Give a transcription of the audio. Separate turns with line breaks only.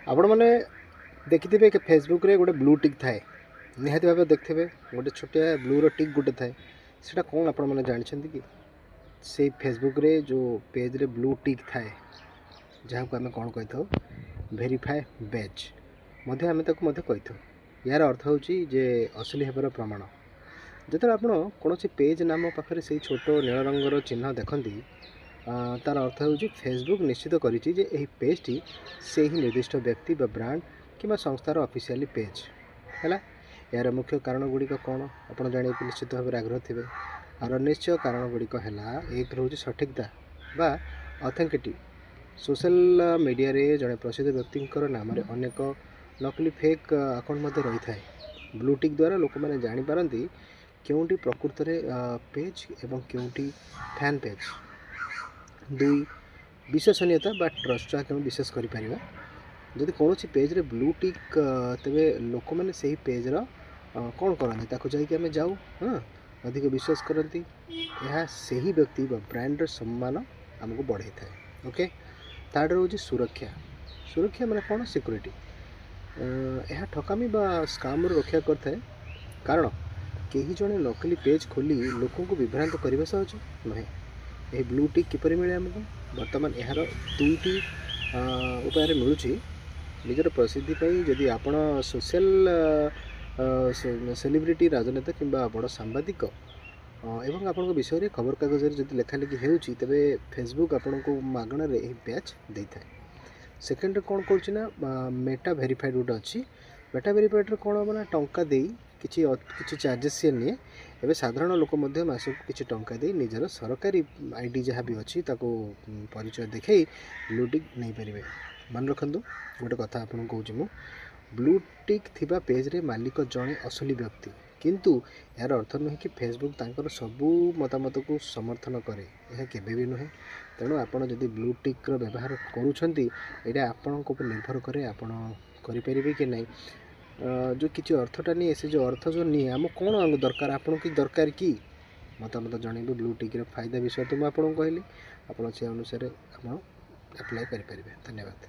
ଆପଣମାନେ ଦେଖିଥିବେ କି ଫେସବୁକ୍ରେ ଗୋଟେ ବ୍ଲୁ ଟିକ୍ ଥାଏ। ନିହାତି ଭାବେ ଦେଖିଥିବେ, ଗୋଟେ ଛୋଟିଆ ବ୍ଲୁର ଟିକ୍ ଗୋଟେ ଥାଏ। ସେଇଟା କ'ଣ ଆପଣମାନେ ଜାଣିଛନ୍ତି କି? ସେଇ ଫେସବୁକ୍ରେ ଯେଉଁ ପେଜ୍ରେ ବ୍ଲୁ ଟିକ୍ ଥାଏ, ଯାହାକୁ ଆମେ କ'ଣ କହିଥାଉ, ଭେରିଫାଏ ବ୍ୟାଜ୍ ମଧ୍ୟ ଆମେ ତାକୁ ମଧ୍ୟ କହିଥାଉ। ଏହାର ଅର୍ଥ ହେଉଛି ଯେ ଅସଲି ହେବାର ପ୍ରମାଣ। ଯେତେବେଳେ ଆପଣ କୌଣସି ପେଜ୍ ନାମ ପାଖରେ ସେଇ ଛୋଟ ନୀଳ ରଙ୍ଗର ଚିହ୍ନ ଦେଖନ୍ତି, ତା'ର ଅର୍ଥ ହେଉଛି ଫେସବୁକ୍ ନିଶ୍ଚିତ କରିଛି ଯେ ଏହି ପେଜ୍ଟି ସେହି ନିର୍ଦ୍ଦିଷ୍ଟ ବ୍ୟକ୍ତି ବା ବ୍ରାଣ୍ଡ କିମ୍ବା ସଂସ୍ଥାର ଅଫିସିଆଲି ପେଜ୍ ହେଲା। ଏହାର ମୁଖ୍ୟ କାରଣ ଗୁଡ଼ିକ କ'ଣ, ଆପଣ ଜାଣିବାକୁ ନିଶ୍ଚିତ ଭାବରେ ଆଗ୍ରହ ଥିବେ। ଏହାର ନିଶ୍ଚୟ କାରଣ ଗୁଡ଼ିକ ହେଲା, ଏକ ରହୁଛି ସଠିକତା ବା ଅଥେଣ୍ଟିସିଟି। ସୋସିଆଲ ମିଡ଼ିଆରେ ଜଣେ ପ୍ରସିଦ୍ଧ ବ୍ୟକ୍ତିଙ୍କର ନାମରେ ଅନେକ ନକଲି ଫେକ୍ ଆକାଉଣ୍ଟ ମଧ୍ୟ ରହିଥାଏ। ବ୍ଲୁଟିକ୍ ଦ୍ୱାରା ଲୋକମାନେ ଜାଣିପାରନ୍ତି କେଉଁଟି ପ୍ରକୃତରେ ପେଜ୍ ଏବଂ କେଉଁଟି ଫ୍ୟାନ୍ ପେଜ୍। ଦୁଇ, ବିଶ୍ୱସନୀୟତା ବା ଟ୍ରଷ୍ଟ, ଯାହାକି ଆମେ ବିଶ୍ୱାସ କରିପାରିବା। ଯଦି କୌଣସି ପେଜ୍ରେ ବ୍ଲୁ ଟିକ୍, ତେବେ ଲୋକମାନେ ସେହି ପେଜ୍ର କ'ଣ କରନ୍ତି, ତାକୁ ଯାଇକି ଆମେ ଯାଉ, ହଁ, ଅଧିକ ବିଶ୍ୱାସ କରନ୍ତି। ଏହା ସେହି ବ୍ୟକ୍ତି ବା ବ୍ରାଣ୍ଡର ସମ୍ମାନ ଆମକୁ ବଢ଼ାଇଥାଏ। ଓକେ, ଥାର୍ଡ଼ ରହୁଛି ସୁରକ୍ଷା। ସୁରକ୍ଷା ମାନେ କ'ଣ? ସିକ୍ୟୁରିଟି। ଏହା ଠକାମି ବା ସ୍କାମରୁ ରକ୍ଷା କରିଥାଏ, କାରଣ କେହି ଜଣେ ନକଲି ପେଜ୍ ଖୋଲି ଲୋକଙ୍କୁ ବିଭ୍ରାନ୍ତ କରିବା ସହଜ ନୁହେଁ। ଏହି ବ୍ଲୁ ଟିକ୍ କିପରି ମିଳେ ଆମକୁ? ବର୍ତ୍ତମାନ ଏହାର ଦୁଇଟି ଉପାୟରେ ମିଳୁଛି। ନିଜର ପ୍ରସିଦ୍ଧି ପାଇଁ ଯଦି ଆପଣ ସୋସିଆଲ ସେଲିବ୍ରିଟି, ରାଜନେତା କିମ୍ବା ବଡ଼ ସାମ୍ବାଦିକ ଏବଂ ଆପଣଙ୍କ ବିଷୟରେ ଖବରକାଗଜରେ ଯଦି ଲେଖାଲେଖି ହେଉଛି, ତେବେ ଫେସବୁକ୍ ଆପଣଙ୍କୁ ମାଗଣାରେ ଏହି ବ୍ୟାଜ୍ ଦେଇଥାଏ। ସେକେଣ୍ଡରେ କ'ଣ କରୁଛି ନା, ମେଟା ଭେରିଫାଇଡ଼୍ ଗୋଟେ ଅଛି। ମେଟା ଭେରିଫାଇଡ଼୍ରେ କ'ଣ ହେବ ନା, ଟଙ୍କା ଦେଇ କିଛି କିଛି ଚାର୍ଜେସ୍ ସିଏ ନିଏ। ଏବେ ସାଧାରଣ ଲୋକ ମଧ୍ୟ ମାସକୁ କିଛି ଟଙ୍କା ଦେଇ ନିଜର ସରକାରୀ ଆଇଡ଼ି ଯାହା ବି ଅଛି, ତାକୁ ପରିଚୟ ଦେଖାଇ ବ୍ଲୁ ଟିକ୍ ନେଇପାରିବେ। ମନେ ରଖନ୍ତୁ, ଗୋଟେ କଥା ଆପଣଙ୍କୁ କହୁଛି ମୁଁ, ବ୍ଲୁ ଟିକ୍ ଥିବା ପେଜ୍ରେ ମାଲିକ ଜଣେ ଅସଲି ବ୍ୟକ୍ତି, କିନ୍ତୁ ଏହାର ଅର୍ଥ ନୁହେଁ କି ଫେସବୁକ୍ ତାଙ୍କର ସବୁ ମତାମତକୁ ସମର୍ଥନ କରେ। ଏହା କେବେ ବି ନୁହେଁ। ତେଣୁ ଆପଣ ଯଦି ବ୍ଲୁ ଟିକ୍ର ବ୍ୟବହାର କରୁଛନ୍ତି, ଏଇଟା ଆପଣଙ୍କ ଉପରେ ନିର୍ଭର କରେ, ଆପଣ କରିପାରିବେ କି ନାହିଁ। ଯେଉଁ କିଛି ଅର୍ଥଟା ନିଏ, ସେ ଯେଉଁ ଅର୍ଥ ଯେଉଁ ନିଏ, ଆମକୁ କ'ଣ ଆମକୁ ଦରକାର? ଆପଣଙ୍କୁ କିଛି ଦରକାର କି? ମତାମତ ଜଣେଇବେ। ବ୍ଲୁ ଟିକ୍ର ଫାଇଦା ବିଷୟରେ ତ ମୁଁ ଆପଣଙ୍କୁ କହିଲି, ଆପଣ ସେ ଅନୁସାରେ ଆପଣ ଆପ୍ଲାଏ କରିପାରିବେ। ଧନ୍ୟବାଦ।